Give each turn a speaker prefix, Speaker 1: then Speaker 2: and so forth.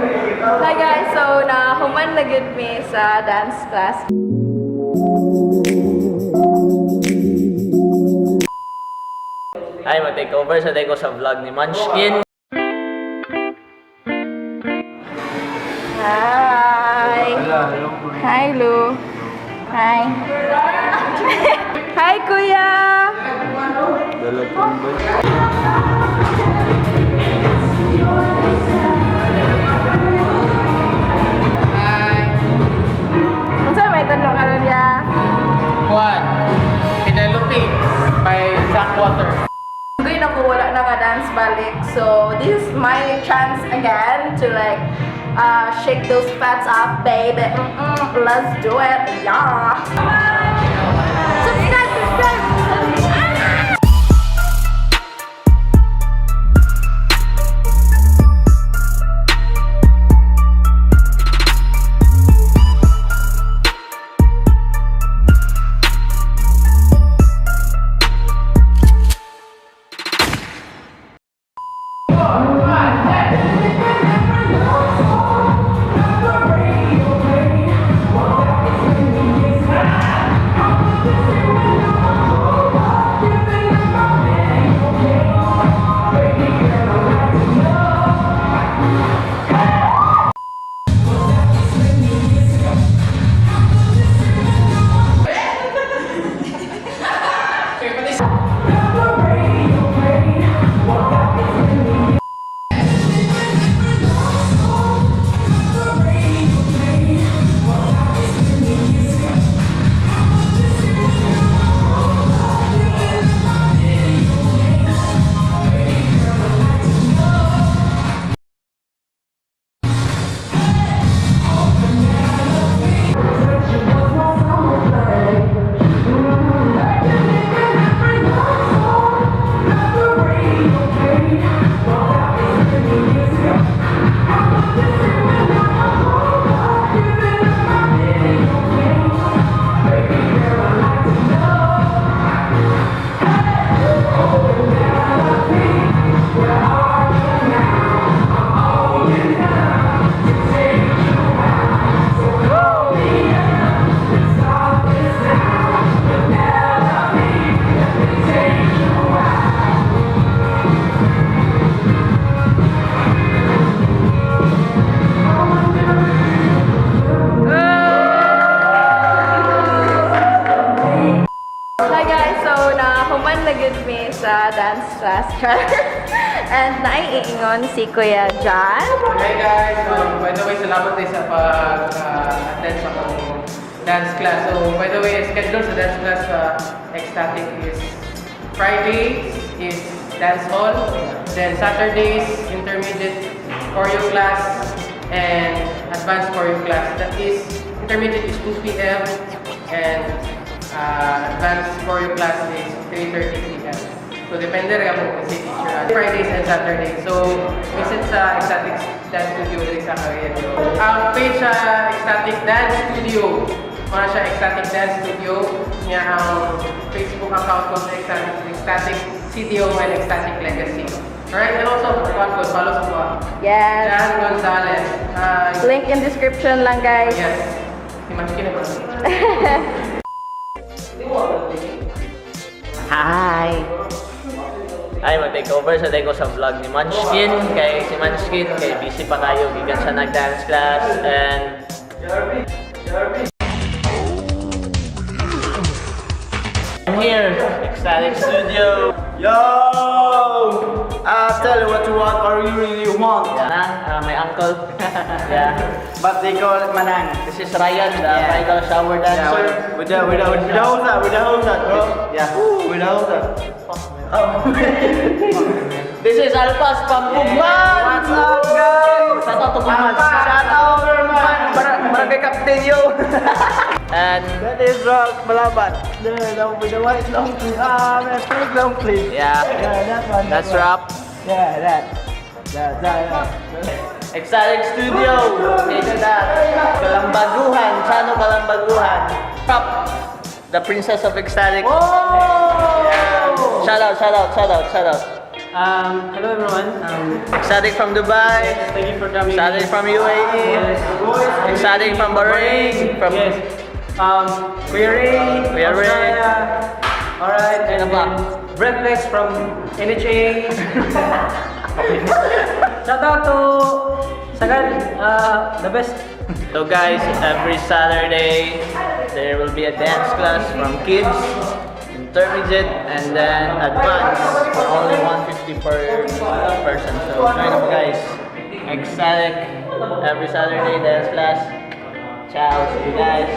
Speaker 1: Hi guys, so nahuman na gud mi sa dance class.
Speaker 2: Ay, mag-take over sa ko sa vlog ni Munchkin.
Speaker 1: Hi! Hi, Lu. Hi. Hi, Kuya! Unsa may tanong karon ya?
Speaker 3: Juan, Penelope by Zach Water.
Speaker 1: Ngayon ako wala na ka-dance balik. So, this is my chance again to like shake those fats off, baby. Let's do it. Yeah. Subscribe, subscribe. Hi guys, so nahuman na gud mi sa dance class. And naiingon si Kuya John.
Speaker 3: Hi guys! By the way, salamat din sa pag-attend sa akong dance class. So, by the way, schedule sa dance class sa Ecstatic is Fridays is dance hall, then Saturdays, intermediate choreo class, and advanced choreo class. That is, intermediate is 2 p.m. and advanced choreo class is 3:30 p.m. So, depende rin ako kung si teacher. Fridays and Saturdays. So, visit sa Ecstatic Dance Studio dito sa Cagayan. Ang page sa Ecstatic Dance Studio. Para siya Ecstatic Dance Studio. Niya ang Facebook account ko sa Ecstatic, Ecstatic CDO and Ecstatic Legacy. Alright, and also, follow ko, follow sa ko.
Speaker 1: Yes.
Speaker 3: Jan Gonzalez. Hi.
Speaker 1: Link in description lang guys.
Speaker 3: Yes. Si Munchkin na ba?
Speaker 2: Hi! Ay, mag-take over sa ko sa vlog ni Munchkin. Kay si Munchkin, kay busy pa kayo. Gikan siya nag-dance class and I'm here, Ecstatic Studio.
Speaker 4: Yo! I tell you what you want or you really want.
Speaker 2: Manang, my uncle. Yeah.
Speaker 4: But they call it Manang.
Speaker 2: This is Ryan, the
Speaker 4: Yeah.
Speaker 2: bridal shower dancer.
Speaker 4: Yeah, with the hose up, with the hose up, bro. Yeah. With the hose up. Oh.
Speaker 2: This is Alpas Pampugman!
Speaker 4: What's up, guys?
Speaker 2: Shout out to Pugman.
Speaker 4: Shout out, man. Barangay Captain, yo.
Speaker 2: And
Speaker 4: That is Rock Malabat. The with the white long sleeve. Ah, man, pink long sleeve.
Speaker 2: Yeah.
Speaker 4: Yeah, that one. That
Speaker 2: That's
Speaker 4: one.
Speaker 2: wrap.
Speaker 4: Yeah, that. That.
Speaker 2: Ecstatic Studio! Dito na. Kalambaguhan. Sano Kalambaguhan? Pop! The Princess of Ecstatic.
Speaker 4: Oh!
Speaker 2: Shout out, shout out, shout out, shout out.
Speaker 5: Hello everyone.
Speaker 2: Ecstatic from Dubai.
Speaker 5: Thank you for coming.
Speaker 2: Ecstatic from UAE.
Speaker 5: Yes.
Speaker 2: Ecstatic from Bahrain. From
Speaker 5: Yes. Kuya Ray.
Speaker 2: Kuya Ray.
Speaker 5: Australia. Alright, and
Speaker 2: Sino pa?
Speaker 5: then Breathless from NHA. Shout out to Sagal, the best.
Speaker 2: So guys, every Saturday there will be a dance class from kids, intermediate, and then advanced for only 150 per person. So join up, guys. Ecstatic every Saturday dance class. Ciao, see you guys.